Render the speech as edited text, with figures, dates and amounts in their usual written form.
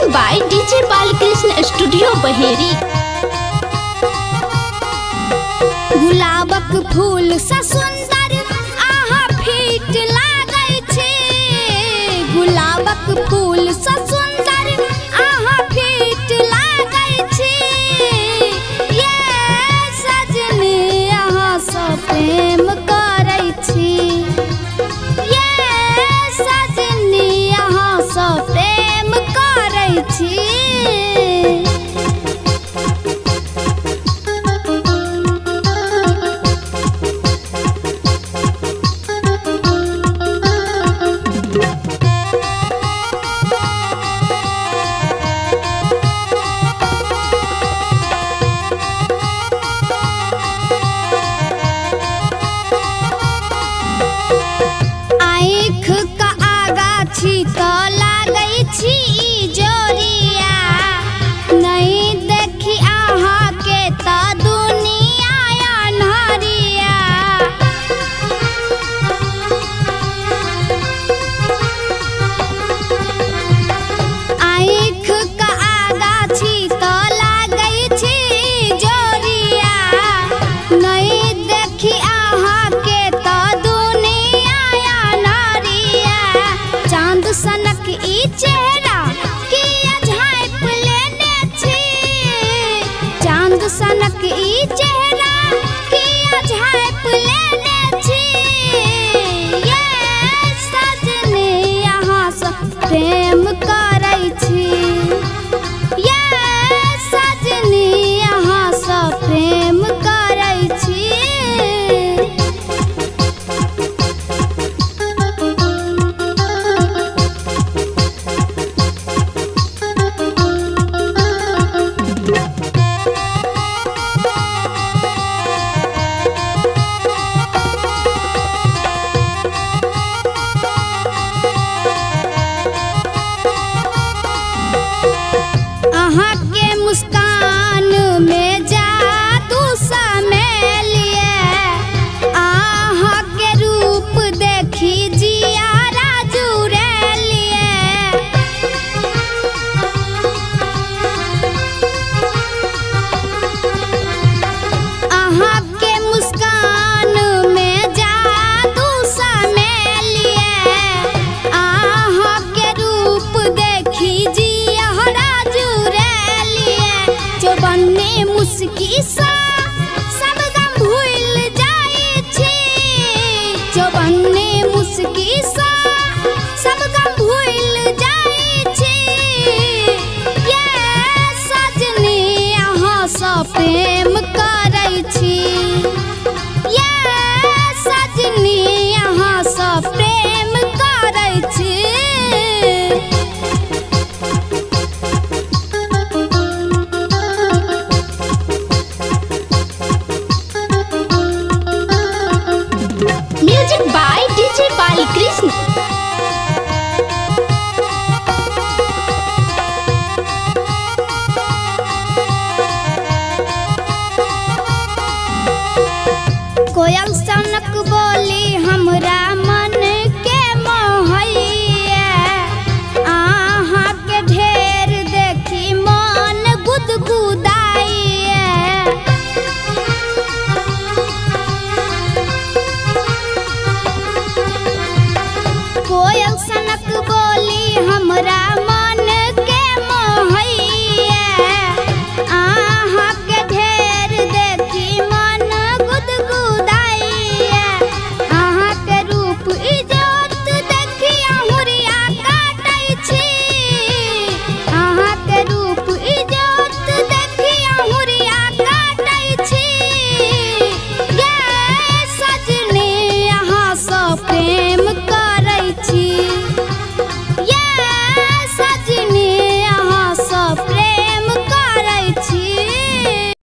Recording by DJ Balkrishna studio Baheri. गुलाबक फूल सा सुंदर आहा फीट लागै छी। गुलाबक फूल सा सुंदर आहा फीट लागै छी। ये सजनी अहाँ सँ प्रेम करै छी। ये सजनी अहाँ सँ प्रेम करै छी। सनक ई चेहरा किया झाँप लेने छी। ये सजनी अहाँ सँ प्रेम करै छी। ये सजनी अहाँ सँ प्रेम करै छी। मुस्कान में जादू समेलिए अहाँ के रूप देखी जिया जुड़ेलिए। अहाँ के मुस्कान में जादू समेलिए अहाँ के रूप देखी जिया जुड़ेलिए। चौबन्ने मुस्की सा सब गम भूल जाय छी। चौबन्ने मुस्की सा सब गम भूल जाय छी। ये सजनी अहाँ सँ प्रेम करै छी। ये सजनी अहाँ सँ प्रेम करै छी। Music by DJ Balkrishna. कोयल सनक बोली हमरा मन के मोहैया अहाँ के ढेर देखी मन गुदगुदाइया। कोयल सनक बोली हमरा